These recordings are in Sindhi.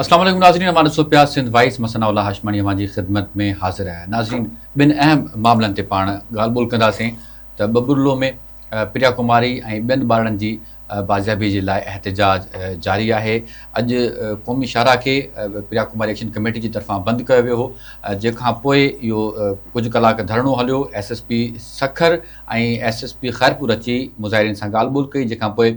اسلام عليڪم ناظرين اوهان ڏسو پيا سنڌ وائس مان ثناء الله هاشماڻي اوهان جي خدمت ۾ حاضر آهيان ناظرين ٻن اهم معاملن تي پاڻ ڳالهه ٻولهه ڪنداسين ته ٻٻرلو ۾ پريا ڪماري ۽ ٻين ٻارڙن جي بازيابي جي لاء احتجاج جاري آهي اڄ قومي شاهراهه کي پريا ڪماري ايڪشن ڪميٽي جي طرفان بند ڪيو ويو هو جنهن کان پوء اهو ڪجهه ڪلاڪ ڌرڻو هليو S S P Sukkur ۽ S S P Khairpur اچي مظاهرين سان ڳالهه ٻولهه ڪئي جنهن کان پوء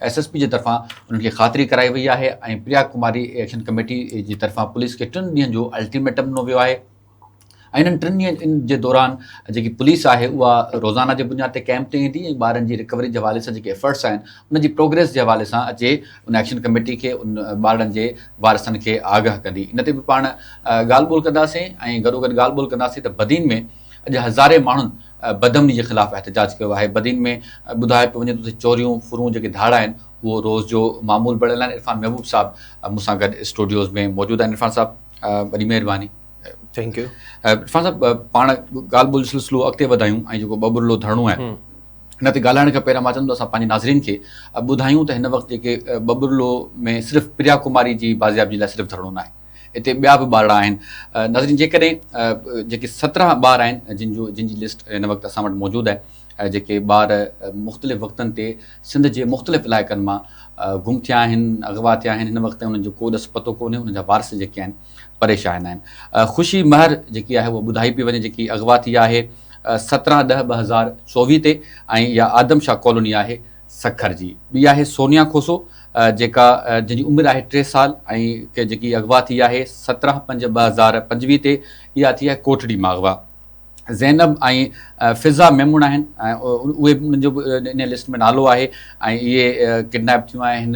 ايس ايس پي جي طرفان انهن کي خاطري ڪرائي وئي آهي ۽ پريا ڪماري ايڪشن ڪميٽي جي طرفان پوليس کي ٽن ڏينهن جو الٽيميٽم ڏنو ويو آهي ۽ انهن ٽن ڏينهن جي دوران جيڪي پوليس آهي اها روزانه جي بنياد تي ڪئمپ تي ايندي ۽ ٻارن جي رڪوري جي حوالي سان جيڪي ايفرٽس آهن ان جي پروگريس جي حوالي سان اچي ان ايڪشن ڪميٽي کي ان ٻارڙن جي وارثن کي آگاهه ڪندي ان تي به پاڻ ڳالهه ٻولهه ڪنداسين ۽ گڏوگڏ ڳالهه ٻولهه ڪنداسين ته بدين ۾ اڄ هزارين ماڻهن بدامني جي خلاف احتجاج ڪيو آهي بدين ۾ ٻڌايو پيو وڃي ته چوريون ڦرون جيڪي ڌاڙا آهن اهو روز جو معمول بڻيل آهن عرفان محبوب صاحب مون سان گڏ اسٽوڊيوز ۾ موجود آهن عرفان صاحب وڏي مهرباني thank you Irfan صاحب پاڻ ڳالهه ٻولهه سلسلو اڳتي وڌايون ۽ جيڪو ٻٻرلو ڌرڻو آهي ان تي ڳالهائڻ کان پهريان مان چوندس اسان پنهنجي ناظرين کي ٻڌايون ته هن وقت جيڪي ٻٻرلو ۾ صرف پريا ڪماري جي بازيابي لاء صرف ڌرڻو ناهي اتي ٻيا به ٻارڙا آهن ناظرين جيڪڏهن جيڪي 17 ٻار آهن جن جو جن جي لسٽ هن وقت اسان وٽ موجود آهي جيڪي ٻار مختلف وقتن تي سنڌ جي مختلف علائقن مان گم ٿيا آهن اغوا ٿيا آهن هن وقت انهن جو ڪو ڏس پتو ڪونهي انهن جا وارث جيڪي آهن پريشان آهن. خوشي مهر جيڪي آهي اها ٻڌائي پئي وڃي جيڪي اغوا ٿي آهي 17 ڏهه 2024 تي ۽ اها آدم شاهه ڪالوني آهي سکر جي. ٻي آهي سونيا کوسو جيڪا جنهن جي عمر آهي 3 سال ۽ جيڪي اغوا ٿي آهي 17 پنج 2025 تي اها ٿي آهي ڪوٽڙي مان اغوا. زينب ۽ فضا ميمڻ آهن ۽ اهي به انهن جو به ان لسٽ ۾ نالو آهي ۽ اهي ڪڊنيپ ٿيون آهن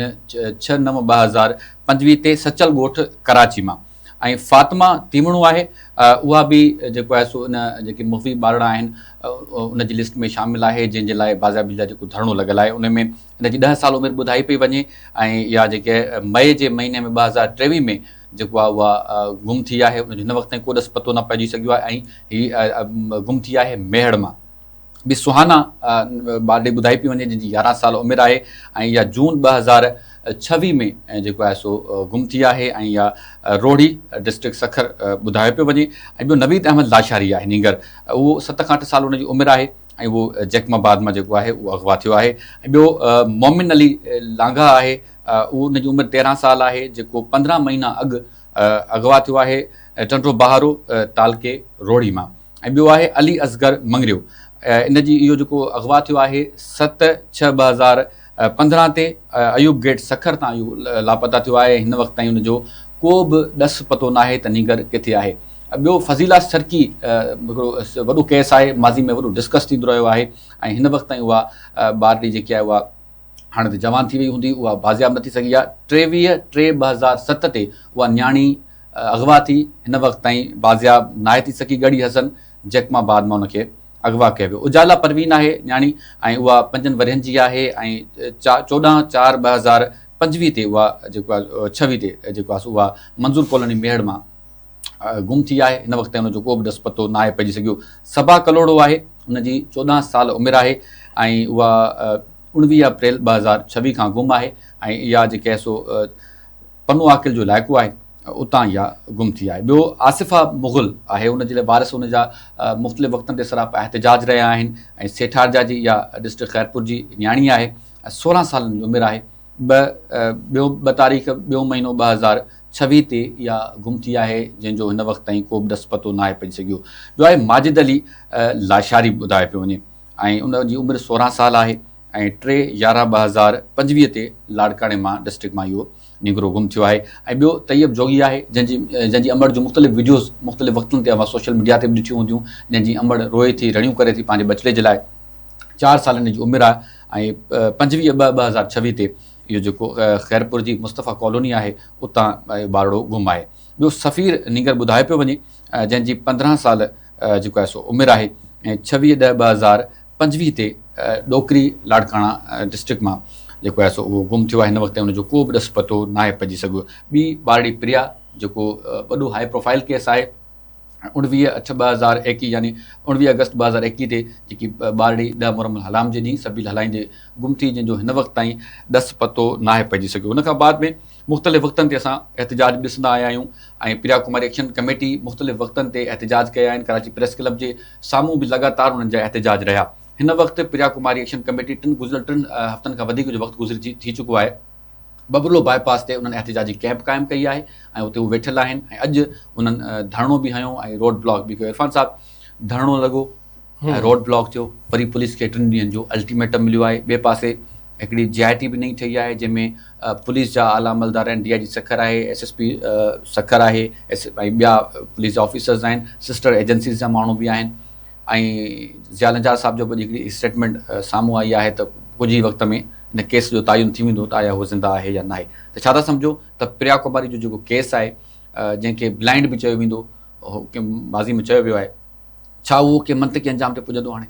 6 9 2025 تي سچل ڳوٺ ڪراچي مان ۽ فاطمه تيمڻو آهي اها به جيڪو آهي سو ان جيڪي مغوي ٻارڙا آهن ان جي لسٽ ۾ شامل آهي جنهن جي لاء بازيابي لاء جيڪو ڌرڻو لڳل آهي ان ۾ ان جي 10 سال عمر ٻڌائي پئي وڃي ۽ اها جيڪي مئي جي مهيني ۾ 2023 ۾ جيڪو آهي اها گم ٿي آهي ان جو هن وقت تائين ڪو ڏس پتو نه پئجي سگهيو آهي ۽ هي گم ٿي آهي ميهڙ مان ٻي سهانا ٻارڙي ٻڌائي پئي وڃي جنهن جي 11 سال عمر آهي ۽ اها جون 2026 ۾ جيڪو آهي سو گم ٿي آهي ۽ اها روهڙي ڊسٽرڪٽ سکر ٻڌايو پيو وڃي ۽ ٻيو نويد احمد لاشاري آهي نينگر اهو 7 کان 8 سال ان جي عمر آهي ۽ اهو جيڪم آباد مان جيڪو آهي اهو اغوا ٿيو آهي ۽ ٻيو مومن علي لانگاهه آهي اهو ان جي عمر 13 سال آهي جيڪو 15 مهينا اڳ اغوا ٿيو آهي ٽنڊو بهارو تعلقي روهڙي مان ۽ ٻيو آهي علي اصغر مڱريو ان جي اهو جيڪو اغوا ٿيو آهي 7 6 2015 تي ايوب گيٽ سکر تان اهو لاپتا ٿيو آهي هن وقت تائين ان جو ڪو به ڏس پتو ناهي ته نينگر ڪٿي آهي ٻيو فضيلا سرڪي هڪڙو وڏو ڪيس آهي ماضي ۾ وڏو ڊسڪس ٿيندو رهيو آهي ۽ هن وقت تائين اها ٻارڙي جيڪي آهي اها هاڻي ته جوان ٿي وئي هوندي اها بازياب نه ٿي سگهي آهي 23 ٽي 2007 تي اها نياڻي اغوا ٿي هن وقت تائين بازياب ناهي ٿي سگهي ڳڙهي حسن جيڪم آباد مان ان کي اغوا ڪيو ويو اجالا پروين آهي نياڻي ۽ اها پنجن ورهين جي آهي ۽ 14 4 2025 تي اها جيڪو آهي 26 تي جيڪو آهي اها منظور ڪالوني ميهڙ مان گم ٿي آهي هن وقت تائين ان جو ڪو به ڏس پتو ناهي پئجي سگهيو صبا ڪلهوڙو آهي ان جي 14 سال عمر آهي ۽ اها 19 اپريل 2026 کان گم آهي ۽ اها جيڪي آهي سو پنو عاقل جو علائقو آهي اتان اها گم ٿي آهي ٻيو آصفه مغل آهي ان جي لاء وارث ان جا مختلف وقتن تي سراپا احتجاج رهيا آهن ۽ سيٺارجا جي اها ڊسٽرڪٽ خيرپور جي نياڻي آهي 16 سالن جي عمر آهي ٻه ٻيو ٻه تاريخ ٻيو مهينو 2026 تي اها گم ٿي آهي جنهن جو هن وقت تائين ڪو به ڏس پتو ناهي پئجي سگهيو. ٻيو آهي ماجد علي لاشاري ٻڌايو پيو وڃي ۽ ان جي عمر 16 سال آهي ۽ 3 11 2025 تي لاڙڪاڻي مان ڊسٽرڪٽ مان اهو نينگرو گم ٿيو آهي ۽ ٻيو طيب جوڳي آهي جنهن جي جنهن جي امڙ جون مختلف وڊيوز مختلف وقتن تي اوهان سوشل ميڊيا تي به ڏٺيون هونديون جنهن جي امڙ روئي ٿي رڙيون ڪري ٿي پنهنجي ٻچڙي جي لاء چار سالن جي عمر آهي ۽ 25 ٻه 2026 تي اهو جيڪو خيرپور جي مصطفيٰ ڪالوني آهي اتان اهو ٻارڙو گم آهي. ٻيو سفير نينگر ٻڌايو پيو وڃي جنهن جي 15 سال جيڪو آهي سو عمر آهي ۽ 26 ڏهه 2025 تي ڏوڪري لاڙڪاڻا ڊسٽرڪٽ مان جيڪو آهي سو اهو گم ٿيو آهي هن وقت تائين ان جو ڪو به ڏس پتو ناهي پئجي سگهيو. ٻي ٻارڙي پريا جيڪو وڏو هاء پروفائل ڪيس آهي. اڻويهه اٺ 2021 يعني 19 آگسٽ 2021 تي جيڪي ٻارڙي 10 محرم الحرام جي ڏينهن سبيل هلائيندي گم ٿي جنهن جو هن وقت تائين ڏس پتو ناهي پئجي سگهيو. ان کان بعد ۾ مختلف وقتن تي اسان احتجاج به ڏسندا آيا آهيون ۽ پريا ڪماري ايڪشن ڪميٽي مختلف وقتن تي احتجاج ڪيا آهن. ڪراچي پريس ڪلب جي سامهون به لڳاتار انهن جا احتجاج رهيا. هن وقت پريا ڪماري ايڪشن ڪميٽي ٽن گذريل ٽن هفتن کان وڌيڪ جو وقت گذري ٿي چڪو آهي. ٻٻرلو باء پاس تي انهن احتجاجي ڪئمپ قائم ڪئي آهي ۽ اتي هو ويٺل آهن ۽ اڄ انهن ڌرڻو به هنيو ۽ روڊ بلاڪ به ڪيو. عرفان صاحب ڌرڻو لڳو ۽ روڊ بلاڪ ٿيو، وري پوليس کي ٽن ڏينهن جو الٽيميٽم مليو آهي. ٻئي پاسي هڪڙي جي آء ٽي به نئين ٺهي آهي جنهن ۾ پوليس جا اعليٰ عملدار آهن، ڊي I جي سکر آهي، ايس ايس پي سکر آهي ۽ ٻيا پوليس جا آفيسرز آهن، سسٽر ايجنسيز جا ماڻهو به آهن ۽ ضياء لنجار صاحب جو به اڄ هڪڙي اسٽيٽمينٽ سامهون آئي آهي ته ڪجهه ئي وقت ۾ ان ڪيس جو تعين ٿي ويندو ته آيا هوء زنده آهي يا ناهي ته ڇا ٿا سمجهو ته پريا ڪماري جو جيڪو ڪيس آهي جنهن کي بلائنڊ به چيو ويندو هو ماضي ۾ چيو ويو آهي ڇا اهو ڪنهن منطقي انجام تي پڄندو هاڻي؟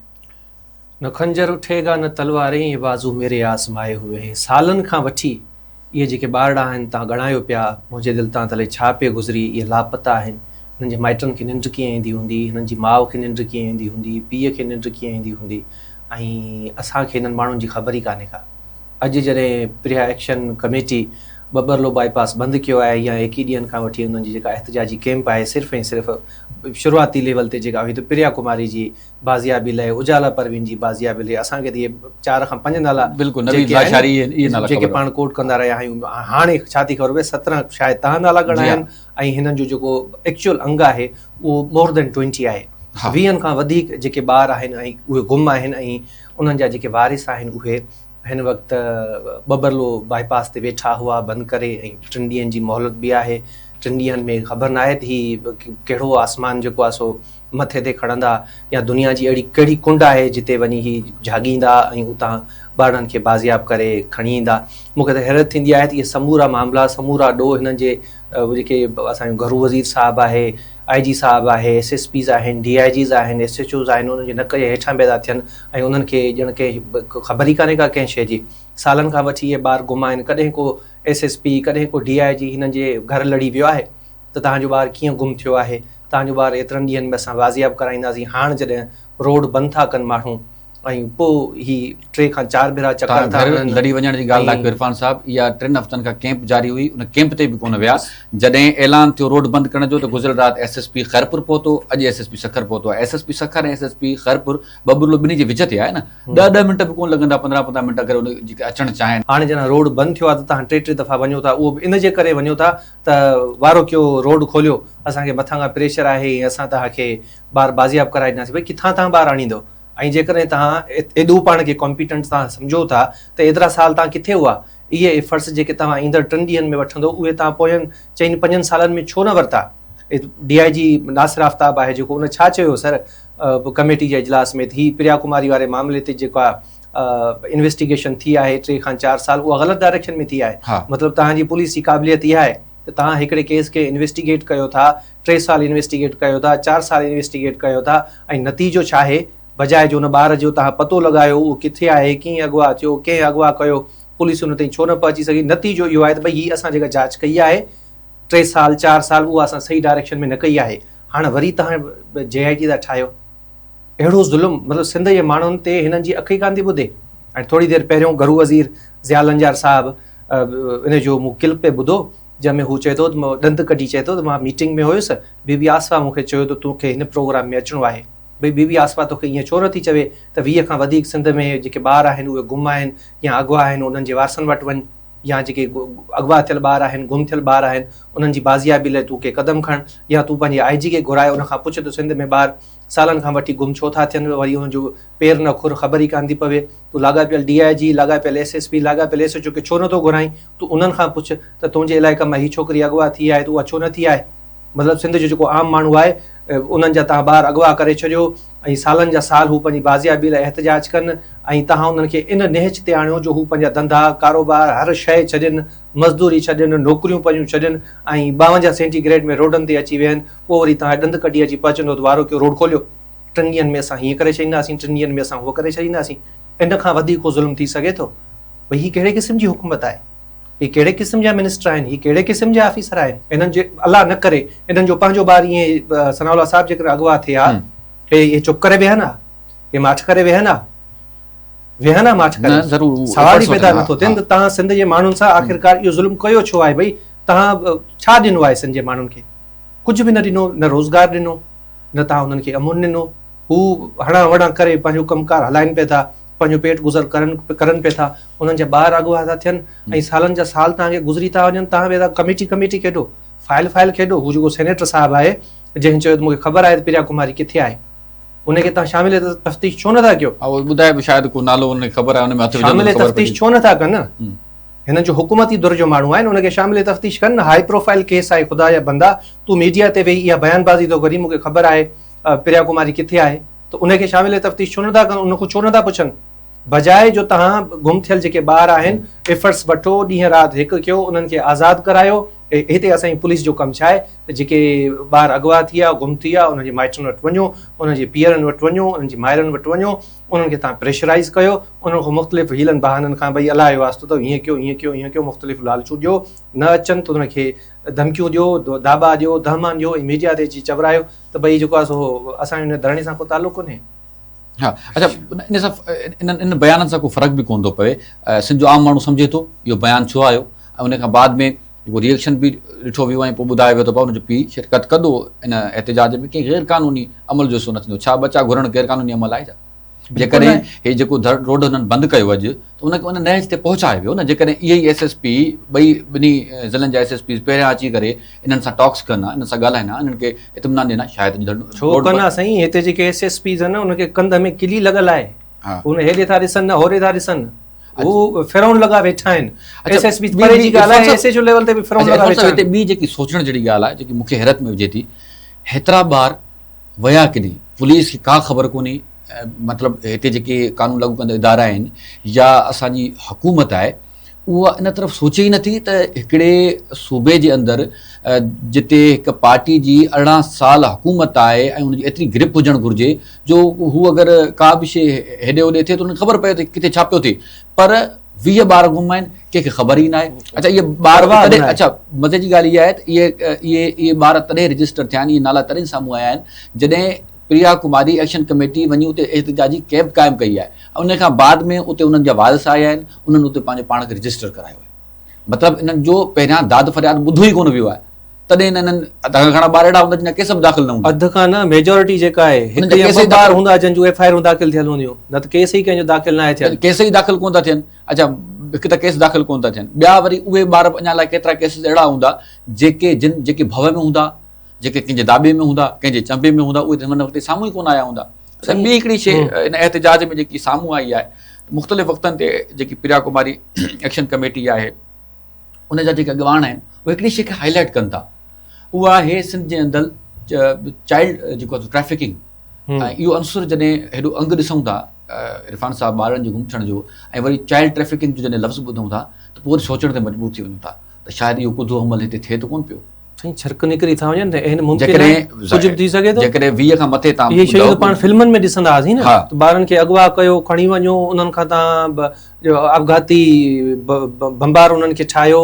نه خنجر اٺي گا نه تلوارين يي بازو ميري آزمائي هوئي هين سالن کان وٺي اهي جيڪي ٻارڙا آهن تان ڳڻايو پيا منهنجي دل تان ته الائي ڇا پئي گذري اهي لاپتا آهن هنن جي مائٽن کي ننڊ ڪيئن ايندي هوندي هنن جي ماء کي ننڊ ڪيئن ايندي هوندي پيء کي ننڊ ڪيئن ايندي هوندي ۽ اسان کي هنن ماڻهن جي خبر ئي ڪانهي ڪا. اڄ جڏهن Priya action committee Babarlo bypass بند ڪيو آهي يا ايڪيهه ڏينهن کان وٺي انهن جي جيڪا احتجاجي ڪئمپ آهي صرف ۽ صرف شروعاتي ليول تي جيڪا هئي ته پريا ڪماري جي بازيابي لئه اجالا پروين جي بازيابي لئه اسان کي ته اهي چار کان پنج نالا بلڪل نويد لاشاري اهي نالا جيڪي پاڻ ڪوٽ ڪندا رهيا آهيون هاڻي ڇا ٿي خبر پئي 17 شايد تهان نالا ڳڻايا آهن ۽ هنن جو جيڪو ايڪچوئل انگ آهي اهو مور دين ٽوئنٽي آهي ويهن کان وڌيڪ جيڪي ٻار آهن ۽ اهي گم آهن ۽ انهن جا جيڪي وارث آهن اهي هن وقت ٻٻرلو باء پاس تي ويٺا هئا بند ڪري ۽ ٽن ڏينهن جي مهلت به آهي ٽن ڏينهن ۾ خبر ناهي ته هي ڪهڙو آسمان جيڪو آهي سو مٿي تي کڻندا يا دنيا جي اهڙي ڪهڙي ڪنڊ آهي جتي وڃي هي جهاڳيندا ۽ اتان ٻارڙن کي بازياب ڪري کڻي ايندا مون کي ته حيرت ٿيندي آهي ته اهي سمورا معاملا سمورا ڏوهه هنن جي جيڪي اسان جو گهرو وزير صاحب آهي، آء جي صاحب آهي، ايس ايس پيز آهن، ڊي I Gs آهن، ايس ايڇ اوز آهن انهن جي نڪ جي هيٺان پيا ٿا ٿين ۽ انهن کي ڄڻ ڪنهن خبر ئي ڪانهي ڪا ڪنهن شيء جي. سالن کان وٺي اهي ٻار گم آهن، ڪڏهن ڪو ايس ايس پي، ڪڏهن ڪو ڊي I جي هنن جي گهر لڙي ويو آهي ته توهان جو ٻار ڪيئن گم ٿيو آهي، توهان جو ٻار ايترن ڏينهن ۾ اسان بازياب ڪرائينداسين، هاڻ جڏهن روڊ بند ٿا ڪن ماڻهو ۽ پوء هي ٽي کان چار ڀيرا چڪر ٿا هڻن. لڙي وڃڻ جي ڳالهه ٿا ڪيو عرفان صاحب اها ٽن هفتن کان ڪئمپ جاري هئي ان ڪئمپ تي به ڪونه ويا جڏهن اعلان ٿيو روڊ بند ڪرڻ جو ته گذريل رات ايس ايس پي خيرپور پهتو اڄ ايس ايس پي سکر پهتو آهي S S P Sukkur ۽ S S P Khairpur Babarlo ٻنهي جي وچ تي آهي نه ڏهه ڏهه منٽ به ڪونه لڳندا پندرهن پندرهن منٽ اگر ان جيڪي اچڻ چاهين. هاڻي جڏهن روڊ بند ٿيو آهي ته توهان ٽي ٽي دفعا وڃو ٿا اهو به ان جي ڪري وڃو ٿا ته وارو ڪيو روڊ کوليو اسان کي مٿان کان پريشر آهي ۽ اسان توهان کي ٻار بازياب ڪرائي ڏينداسين ڀئي ڪٿان توهان ٻار آڻيندو ۽ جيڪڏهن توهان ايڏو پاڻ کي ڪامپيٽنٽ توهان سمجهو ٿا ته ايترا سال توهان ڪٿي هئا اهي ايفرٽس جيڪي توهان ايندڙ ٽن ڏينهن ۾ وٺندو اهي توهان پوين چئن پنجن سالن ۾ ڇو نه ورتا ڊي I جي ناصر آفتاب آهي جيڪو ان ڇا چيو سر ڪميٽي جي اجلاس ۾ هي پريا ڪماري واري معاملي تي جيڪا انويسٽيگيشن ٿي آهي ٽي کان چار سال اها غلط ڊائريڪشن ۾ ٿي آهي مطلب توهان جي پوليس جي قابليت اها آهي ته توهان هڪڙي ڪيس کي انويسٽيگيٽ ڪيو ٿا ٽي سال انويسٽيگيٽ ڪيو ٿا، چار سال انويسٽيگيٽ ڪيو ٿا ۽ نتيجو ڇا آهي؟ بجاء جو ان ٻار جو توهان پتو لڳايو اهو ڪٿي آهي، ڪيئن اغوا ٿيو، ڪنهن اغوا ڪيو، پوليس ان تائين ڇو نه پهچي سگهي، نتيجو اهو آهي ته ڀئي هي اسان جيڪا جاچ ڪئي آهي ٽي سال چار سال اها اسان صحيح ڊائريڪشن ۾ نه ڪئي آهي، هاڻ وري توهان جي آء ٽي ٿا ٺاهيو. اهڙو ظلم مطلب سنڌ جي ماڻهن تي هنن جي اک ئي ڪانه ٿي ٻڌي ۽ ٿوري دير پهريون گهرو وزير ضياء لنجار صاحب ان جو مون ڪلپ پئي ٻڌو جنهن ۾ هو چئي ٿو ته ڏند ڪڍي چئي ٿو ته مان ميٽنگ ۾ هيس، بي بي آصفه مون کي چيو ته توکي هن پروگرام ۾ اچڻو آهي. ڀئي بي بي آصفه توکي ائين ڇو نٿي چوي ته 20 کان وڌيڪ سنڌ ۾ جيڪي ٻار آهن اهي گم آهن يا اغوا آهن انهن جي وارثن وٽ وڃ يا جيڪي اغوا ٿيل ٻار آهن گم ٿيل ٻار آهن انهن جي بازيابي لاء تون ڪي قدم کڻ يا تون پنهنجي آء جي کي گهرائي ان کان پڇ ته سنڌ ۾ ٻار سالن کان وٺي گم ڇو ٿا ٿين وري انهن جو پير نه کر خبر ئي ڪانه ٿي پوي تون لاڳاپيل ڊي I جي لاڳاپيل ايس ايس پي لاڳاپيل ايس ايڇ او کي ڇو نٿو گهرائين تون انهن کان پڇ ته تنهنجي علائقي مان هي ڇوڪري اغوا ٿي آهي ته اها ڇو نه ٿي آهي؟ مطلب سنڌ جو جيڪو عام ماڻهو آهي انهن جا توهان ٻار اغوا ڪري ڇڏيو ۽ سالن جا سال هو پنهنجي بازيابي لاء احتجاج ڪن ۽ توهان انهن کي ان نهج تي آڻيو جو هو پنهنجا ڌنڌا، ڪاروبار، هر شيء ڇڏين، مزدوري ڇڏين، نوڪريون پنهنجون ڇڏين ۽ 52 سينٽي گريڊ ۾ روڊن تي اچي ويهن، پوء وري توهان ڏند ڪڍي اچي پهچندو ته وارو ڪيو روڊ کوليو، ٽن ڏينهن ۾ اسان هيئن ڪري ڇڏينداسين، ٽن ڏينهن ۾ اسان هونء ڪري ڇڏينداسين. ان کان وڌيڪ ڪو ظلم ٿي سگهي ٿو؟ ڀئي هي ڪهڙي قسم جي حڪومت آهي؟ هي ڪهڙي قسم جا منسٽر آهن، هي ڪهڙي قسم جا آفيسر آهن، انهن جي الله نه ڪري انهن جو پنهنجو ٻار ائين ثناء الله صاحب جيڪڏهن اغوا ٿئي ها، هي چپ ڪري ويهن ها، هي ماٺ ڪري ويهن ها، ويهن ها ماٺ ڪري؟ سوال ئي پيدا نٿو ٿئي ته توهان سنڌ جي ماڻهن سان آخرڪار اهو ظلم ڪيو ڇو آهي ڀئي، توهان ڇا ڏنو آهي سنڌ جي ماڻهن کي؟ ڪجهه به نه ڏنو، نه روزگار ڏنو، نه توهان انهن کي امن ڏنو، هو هڙان وڙان ڪري پنهنجو ڪم ڪار هلائين پيا ٿا، پنهنجو پيٽ گذر ڪرن ڪرن پيا ٿا، انهن جا ٻار اغوا ٿا ٿين ۽ سالن جا سال توهان کي گذري ٿا وڃن، توهان ويا ٿا ڪميٽي ڪميٽي کيڏو، فائل فائل کيڏو، هو جيڪو سينيٽر صاحب آهي جنهن چيو ته مون کي خبر آهي ته پريا ڪماري ڪٿي آهي، ان کي توهان شامل تفتيش ڇو نٿا ڪيو؟ اهو ٻڌائي به شايد ڪو نالو ان کي خبر آهي ان ۾ هٿ وجهندو شامل تفتيش ڇو نٿا ڪن؟ هنن جو حڪومتي ڌر جو ماڻهو آهن ان کي شامل تفتيش ڪن نه، هائي پروفائل ڪيس آهي خدا جا بندا تون ميڊيا تي ويهي اها بيان بازي ٿو ڪرين مون کي خبر آهي پريا ڪماري ڪٿي آهي ته ان کي شامل تفتيش ڇو نٿا ڪن ان کان ڇو نٿا پڇن بجاء جو توهان گم ٿيل جيڪي ٻار آهن ايفرٽس وٺو ڏينهن رات هڪ ڪيو انهن کي آزاد ڪرايو هتي اسان جي پوليس جو ڪم ڇا آهي ته جيڪي ٻار اغوا ٿي ويا گم ٿي ويا انهن جي مائٽن وٽ وڃو انهن جي پيئرن وٽ وڃو انهن جي مائرن وٽ وڃو انهن کي توهان پريشرائيز ڪيو انهن کان مختلف حيلن بهانن کان ڀئي الله جو واسطو اٿو هيئن ڪيو هيئن ڪيو هيئن ڪيو مختلف لالچون ڏيو نه اچن ته انهن کي ڌمڪيون ڏيو داٻا ڏيو دهمان ڏيو ۽ ميڊيا تي اچي چورايو ته ڀئي جيڪو آهي سو اسان جو ان ڌرڻي سان ڪو تعلق ڪونهي. ها اڇا ان سان انهن ان بيانن سان ڪو فرق به ڪونه ٿو پوي سنڌ جو عام ماڻهو سمجهي ٿو اهو بيان ڇو آيو ۽ ان کان بعد ۾ جيڪو ريئڪشن به ڏٺو ويو ۽ پوء ٻڌايو ويو ته ڀاء ان جو پيء شرڪت ڪندو ان احتجاج ۾ ڪنهن غير قانوني عمل جو حصو نه ٿيندو ڇا ٻچا گهرڻ غير قانوني عمل آهي ڇا جيڪڏهن هي جيڪو روڊ هنن بند ڪيو اڄ ته ان کي ان نهج تي پهچايو ويو نه جيڪڏهن اهي ئي ايس ايس پي ٻئي ٻنهي ضلعن جا ايس ايس پيز پهريان اچي ڪري انهن سان ٽاڪس ڪن ها انهن سان ڳالهائن ها انهن کي اطمينان ڏين ها شايد اڄ ڇو ڪن ها سائين هتي جيڪي ايس ايس پيز آهن ان کي ڪنڌ ۾ ڪلي لڳل آهي ان هيڏي ٿا ڏسن نه هوڏي ٿا ڏسن هو فرعون لڳا ويٺا آهن ايس ايس پي پري جي ڳالهه آهي ايس ايچ او ليول تي به فرعون لڳا ويٺا آهن هتي ٻي جيڪي سوچڻ جهڙي ڳالهه آهي جيڪي مون کي حيرت ۾ وجهي ٿي هيترا ٻار ويا ڪڏهن پوليس کي ڪا خبر ڪونهي مطلب هتي جيڪي قانون لاڳو ڪندڙ ادارا آهن يا اسان جي حڪومت آهي اها ان طرف سوچي ئي نٿي ته هڪڙي صوبي جي اندر جتي هڪ پارٽي جي 18 سال حڪومت آهي ۽ ان جي ايتري گرپ هجڻ گهرجي جو هو اگر ڪا به شيء هيڏي هوڏي ٿئي ته ان کي خبر پئي ته ڪٿي ڇا پيو ٿئي پر 20 ٻار گم آهن ڪنهن کي خبر ئي ناهي اڇا اهي ٻار تڏهن اڇا مزي جي ڳالهه اها آهي ته اهي اهي اهي ٻار تڏهن رجسٽر ٿيا آهن اهي نالا تڏهن سامهون آيا آهن جڏهن پريا ڪماري ايڪشن ڪميٽي وڃي اتي احتجاجي ڪيمپ قائم ڪئي آهي ۽ ان کان بعد ۾ اتي انهن جا وارث آيا آهن انهن اتي پنهنجو پاڻ کي رجسٽر ڪرايو آهي مطلب انهن جو پهريان داد فرياد ٻڌو ئي ڪونه ويو آهي تڏهن انهن اڌ کان گهڻا ٻار اهڙا هوندا جن جا ڪيس به داخل نه هوندا اڌ کان نه ميجورٽي جيڪا آهي هڪ يا ٻه ٻار هوندا جن جون ايف I آرون داخل ٿيل هونديون نه ته ڪيس ئي ڪنهن جو داخل ناهي ٿيل ڪيس ئي داخل ڪونه ٿا ٿين اڇا هڪ ته ڪيس داخل ڪونه ٿا ٿين ٻيا وري اهي ٻار به اڃا الائي ڪيترا ڪيسز اهڙا هوندا جيڪي جن جيڪي ڀؤ ۾ هوندا جيڪي ڪنهن جي داٻي ۾ هوندا، ڪنهن جي چنبي ۾ هوندا، اهي ته هن وقت سامهون ئي ڪونه آيا هوندا. اڇا ٻي هڪڙي شيء ان احتجاج ۾ جيڪي سامهون آئي آهي مختلف وقتن تي جيڪي پريا ڪماري ايڪشن ڪميٽي آهي ان جا جيڪي اڳواڻ آهن اهي هڪڙي شيء کي هائي لائيٽ ڪن ٿا اها آهي سنڌ جي اندر چائلڊ جيڪو آهي ٽريفڪنگ ۽ اهو عنصر جڏهن هيڏو انگ ڏسون ٿا عرفان صاحب ٻارڙن جي گم ٿيڻ جو ۽ وري چائلڊ ٽريفڪنگ جو جڏهن لفظ ٻڌون ٿا ته پوء وري سوچڻ تي مجبور ٿي وڃون ٿا ته شايد اهو ڪڌو عمل هتي ٿئي ته ڪونه پيو. سائين ڇرڪ نڪري ٿا وڃن ته عين ممڪن آهي ڪجهه به ٿي سگهي ٿو. جيڪڏهن 20 کان مٿي تان اهي شيون ته پاڻ فلمن ۾ ڏسندا هئاسين نه ته ٻارن کي اغوا ڪيو کڻي وڃو انهن کان تان آپگهاتي بمبار انهن کي ٺاهيو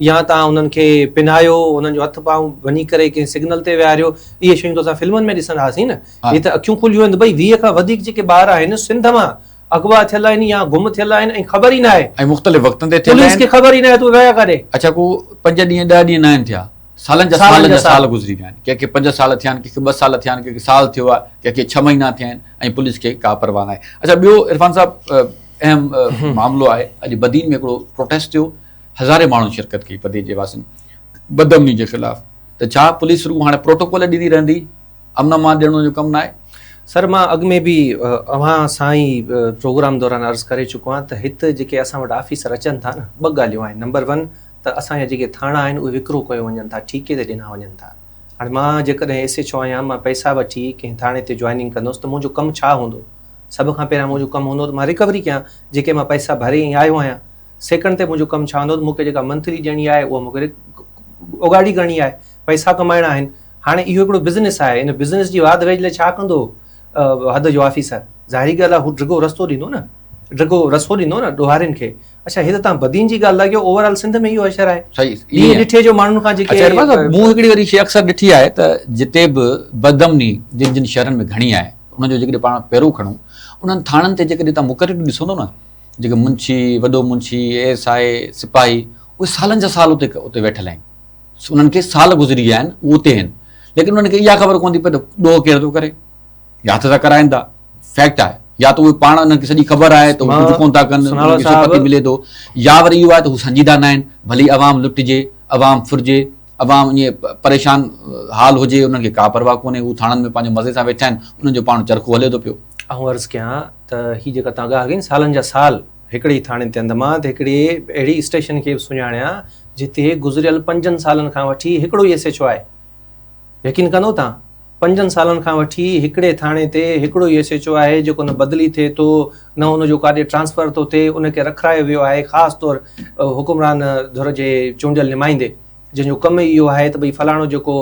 يا تان انهن کي پنايو انهن جو هٿ پانء ڀڃي ڪري ڪنهن سگنل تي ويهاريو اهي شيون ته اسان فلمن ۾ ڏسندا هئاسين نه هي ته اکيون کليون آهن ته ڀئي 20 کان وڌيڪ جيڪي ٻار آهن سنڌ مان اغوا ٿيل آهن يا گم ٿيل آهن ۽ خبر ئي ناهي. ۽ مختلف وقتن تي ٿيل آهن. پوليس کي خبر ئي ناهي ته اهي ويا ڪاڏي. اڇا ڪو پنج ڏينهن ڏهه ڏينهن ناهن ٿيا سالن جا سالن جا سال گذري ويا آهن ڪنهن کي پنج سال ٿيا آهن ڪنهن کي ٻه سال ٿيا آهن ڪنهن کي سال ٿيو آهي ڪنهن کي ڇهه مهينا ٿيا آهن ۽ پوليس کي ڪا پرواهه ناهي. اڇا ٻيو عرفان صاحب اهم معاملو آهي اڄ بدين ۾ هڪڙو پروٽيسٽ ٿيو هزارين ماڻهن شرڪت ڪئي بدين جي واسين بدامني جي خلاف ته ڇا پوليس رڳو هاڻي پروٽوڪول ڏيندي رهندي امن امان ڏيڻ ان جو ڪم ناهي. سر مان اڳ ۾ به اوهان سان ئي پروگرام دوران عرض ڪري چڪو آهيان ته هت جيڪي اسان وٽ آفيسر اچن ٿا نه ٻه ڳالهيون آهن نمبر ون ته اسان جا جيڪي ٿاڻا آهن اهي وڪرو ڪيو وڃن ٿا ٺيڪي تي ڏنا وڃن ٿا هاڻي مان جيڪڏهن ايس ايڇ او آهيان مان پئسا وٺي ڪنهن ٿاڻي تي جوائننگ ڪندس ته منهنجو ڪم ڇا هوندو سڀ کان پهريان منهنجو ڪم هوندو ته مان رڪوري ڪيان جيڪي مان پئسا ڀري ۽ آيو آهيان سيڪنڊ تي منهنجو ڪم ڇا هوندو ته مون کي جيڪا منٿلي ڏيڻي آهي اها مون کي اوڳاڙي ڪرڻي آهي پئسا ڪمائڻا آهن هاڻي اهو هڪڙو بزنس آهي ان بزنس جي واڌ ويجهه لاء ڇا ڪندو حد جو آفيسر ظاهري ڳالهه آهي هو ڊگهو رستو ڏيندو نه ڊگهو رسو ڏيندو نه ڏوهارين کي. اڇا هي ته توهان بدين جي ڳالهه ٿا ڪيو اوور آل سنڌ ۾ اهو حشر آهي. صحيح ڏينهن ڏٺي جو ماڻهن کان جيڪي اڇا عرفان صاحب مون هڪڙي وري شيء اڪثر ڏٺي آهي ته جتي به بدامني جن جن شهرن ۾ گهڻي آهي انهن جو جيڪڏهن پاڻ پيرو کڻون انهن ٿاڻن تي جيڪڏهن توهان مقرريون ڏسندو نه جيڪي منشي وڏو منشي ايس I سپاهي اهي سالن جا سال اتي اتي ويٺل آهن انهن کي سال گذري ويا آهن اهي اتي آهن ليڪن انهن کي اها خبر ڪونه ٿي پئي ته ڏوهه ڪير ٿو ڪري يا ته ٿا ڪرائين ٿا فيڪٽ آهي يا ته اهي پاڻ انهن کي سڄي خبر آهي ته هو ڪجهه ڪونه ٿا ڪن انهن کي سپتي ملي ٿو يا وري اهو آهي ته هو سنجيده نه آهن ڀلي عوام لٽجي عوام ڦرجي عوام ائين پريشان حال هجي انهن کي ڪا پرواهه ڪونهي هو ٿاڻن ۾ پنهنجو مزي سان ويٺا آهن انهن جو پاڻ چرخو هلي ٿو پيو. آئون عرض ڪيان ته هي جيڪا توهان ڳالهه ڪئي سالن جا سال هڪڙي ئي ٿاڻي تي اندمان ته هڪڙي اهڙي اسٽيشن کي به سڃاڻيان جتي گذريل پنجن سالن کان وٺي هڪڙو ئي ايس ايڇ او آهي يقين ڪندو توهان پنجن سالن کان وٺي هڪڙي ٿاڻي تي هڪڙو ئي ايس ايڇ او آهي جيڪو نه بدلي ٿئي ٿو نه ان جو ڪاڏي ٽرانسفر ٿو ٿئي ان کي رکرايو ويو آهي خاص طور حڪمران ڌر جي چونڊيل نمائندي جنهن جو ڪم ئي اهو آهي ته ڀئي فلاڻو جيڪو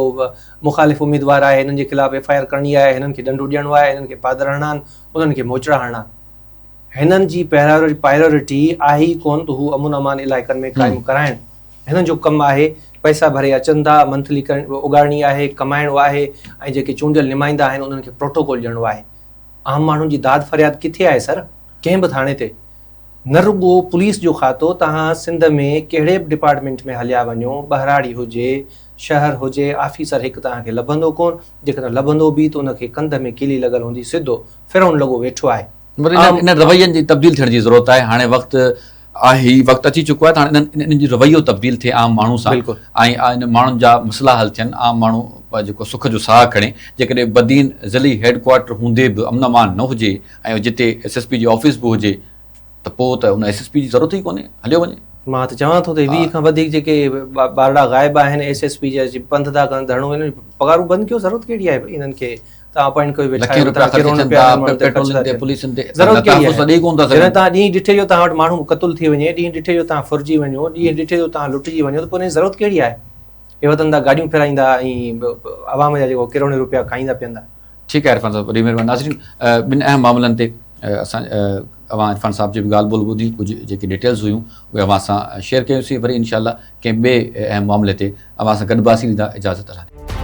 مخالف اميدوار آهي هنن جي خلاف ايف I R ڪرڻي آهي هنن کي ڏنڊو ڏيڻو آهي هنن کي پادر هڻڻا آهن انهن کي موچڙا هڻڻا آهن هنن جي پرائرٽي آهي ئي ڪونه ته هو امن امان علائقن ۾ قائم ڪرائڻ هنن جو ڪم آهي پئسا ڀري اچن ٿا منٿلي اڳاڙڻي آهي ڪمائڻو آهي ۽ جيڪي چونڊيل نمائندا آهن انهن کي پروٽوڪول ڏيڻو آهي عام ماڻهن جي داد فرياد ڪٿي آهي سر ڪنهن به ٿاڻي تي نه رڳو پوليس جو کاتو توهان سنڌ ۾ ڪهڙي به ڊپارٽمينٽ ۾ هليا وڃو ٻهراڙي هجي شهر هجي آفيسر هڪ توهان کي لڀندو ڪون جيڪڏهن لڀندو به ته ان کي ڪنڌ ۾ ڪيلي لڳل هوندي سڌو فرعون لڳو ويٺو آهي. مطلب انهن روين جي تبديل ٿيڻ جي ضرورت آهي هاڻي وقت آهي هي وقت اچي چڪو آهي ته هاڻي انهن انهن جو رويو تبديل ٿئي عام ماڻهو سان ۽ ان ماڻهن جا مسئلا حل ٿين عام ماڻهو جيڪو سک جو ساهه کڻي جيڪڏهن بدين ضلعي هيڊ ڪوارٽر هوندي به امن امان نه هجي ۽ جتي ايس ايس پي جي آفيس به هجي ته پوء ته ان ايس ايس پي جي ضرورت ئي ڪونهي هليو وڃي. مان ته چوان ٿو ته 20 کان وڌيڪ جيڪي ٻارڙا غائب آهن ايس ايس پي جا جي پنڌ ٿا ڪن ڌرڻو انهن جون پگهارون بند ڪيو ضرورت ڪهڙي آهي ڀئي انهن کي توهان اپائنٽ ڪيو ويٺا آهيو توهان ڪروڙن رپيا انهن تي خرچ ٿا ٿين ضرورت ڪهڙي آهي جڏهن توهان ڏينهن ڏٺي جو توهان وٽ ماڻهو قتل ٿي وڃي ڏينهن ڏٺي جو توهان ڦرجي وڃو ڏينهن ڏٺي جو توهان لٽجي وڃو ته پوء ان جي ضرورت ڪهڙي آهي اهي وتن ٿا گاڏيون ڦرائيندا ۽ عوام جا جيڪو ڪروڙين رپيا کائيندا پيئندا. ٺيڪ آهي عرفان صاحب وڏي مهرباني ناظرين ٻن اهم معاملن تي اسان اوهان عرفان صاحب جي به ڳالهه ٻولهه ٻڌي ڪجهه جيڪي ڊيٽيلز هيون اهي اوهان سان شيئر ڪيون سين وري انشاء الله ڪنهن ٻئي اهم معاملي تي اوهان سان گڏباسين ڏيندا اجازت الله.